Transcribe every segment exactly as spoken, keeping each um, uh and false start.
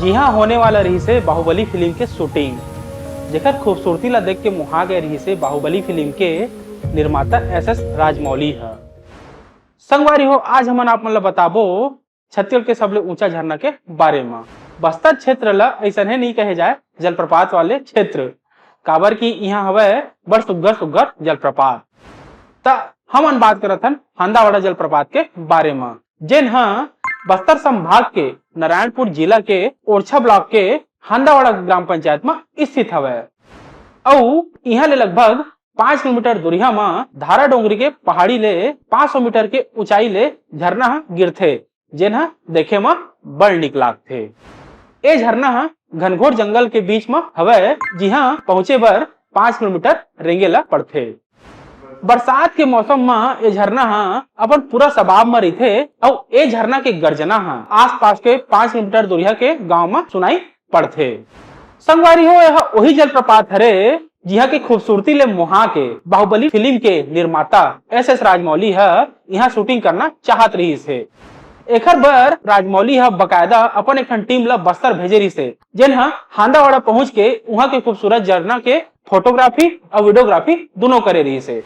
इहाँ होने वाला रहिसे बाहुबली फिल्म के शूटिंग, जेकर खूबसूरती ला देख के मोहा गए रहिसे बाहुबली फिल्म के निर्माता एस एस राजमौली ह। संगवारी हो, आज हमन आप मन ला बताबो छत्तीसगढ़ के सबले ऊंचा झरना के बारे म। बस्तर क्षेत्र ला अइसनहे नइ कहे जाए जलप्रपात वाले क्षेत्र, काबर कि इहाँ हवय बड़ सुग्घर सुग्घर जलप्रपात। त हमन बात करत हन हांदावाड़ा जलप्रपात के बारे म, जेन ह बस्तर संभाग के नारायणपुर जिला के ओरछा ब्लॉक के हांदावाड़ा ग्राम पंचायत म स्थित हवय। अउ इहाँ ले लगभग पाँच किलोमीटर दूरिहा म धारा डोंगरी के पहाड़ी ले पाँच सौ मीटर के ऊंचाई ले झरना ह गिरथे, जेन ह देखे म बड़ नीक लागथे। ए झरना ह घनघोर जंगल के बीच म हवय, जिहाँ पहुंचे बर पाँच किलोमीटर रेंगे ला पड़थे। बरसात के मौसम म ए झरना ह अपन पूरा सबाब म रहिथे अउ ए झरना के गर्जना ह आसपास के पाँच किलोमीटर दूरिहा के गांव म सुनाई पड़थे। संगवारी हो, यह वही जलप्रपात हरे, जिहाँ के खूबसूरती ले मोहा के बाहुबली फिल्म के निर्माता एस एस राजमौली ह इहाँ शूटिंग करना चाहत रहिस हे। एखर बर राजमौली ह बकायदा अपन एक ठन टीम ला बस्तर भेजे रहिस हे, जेन ह हांदावाड़ा पहुंच के उहाँ के खूबसूरत झरना के फोटोग्राफी अउ वीडियोग्राफी दुनों करे रहिस हे।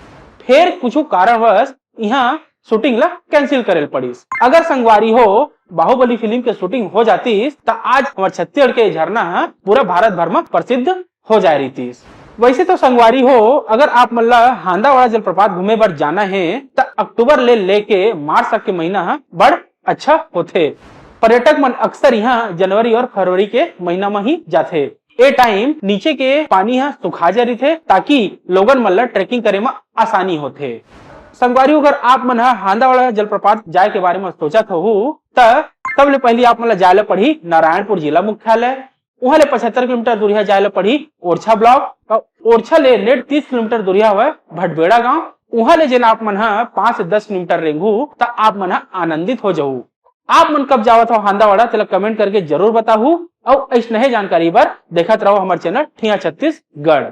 फेर कुछ कारणवश इहाँ शूटिंग ला कैंसिल करे ल पड़िस। अगर संगवारी हो बाहुबली फिल्म के शूटिंग हो जातिस, त आज हमर छत्तीसगढ़ के झरना ह पूरा भारत भर म प्रसिद्ध हो जाए रहितिस। वैसे तो संगवारी हो, अगर आप मन ला हांदावाड़ा जलप्रपात घूमे बर जाना हे, त अक्टूबर ले लेके मार्च तक के महीना ह बड़ अच्छा होथे। पर्यटक मन अक्सर इहाँ जनवरी और फरवरी के महीना म ही जाथे। ए टाइम नीचे के पानी ह सुखा जा रहिथे, ताकि लोगन मन ला ट्रेकिंग करे म आसानी होथे। संगवारी, अगर आप मन ह हांदावाड़ा जलप्रपात जाए के बारे म सोचत हहू, त सबले पहिली आप मन ला जाए ला पड़ही नारायणपुर जिला मुख्यालय। उहाँ ले पचहत्तर किलोमीटर दूरिहा जाए ला पड़ही ओरछा ब्लॉक, अउ ओरछा ले नेट तीस किलोमीटर दूरिहा हवय भटबेड़ा गांव। उहाँ ले जेन आप मन ह पाँच से दस किलोमीटर रेंगहू, त आप मन ह आनंदित हो जहू। आप मन कब जावत हव हांदावाड़ा, तेला कमेंट करके जरूर बताहू। अउ अइसनहे जानकारी बर देखत रहो हमर चैनल ठिया छत्तीसगढ़।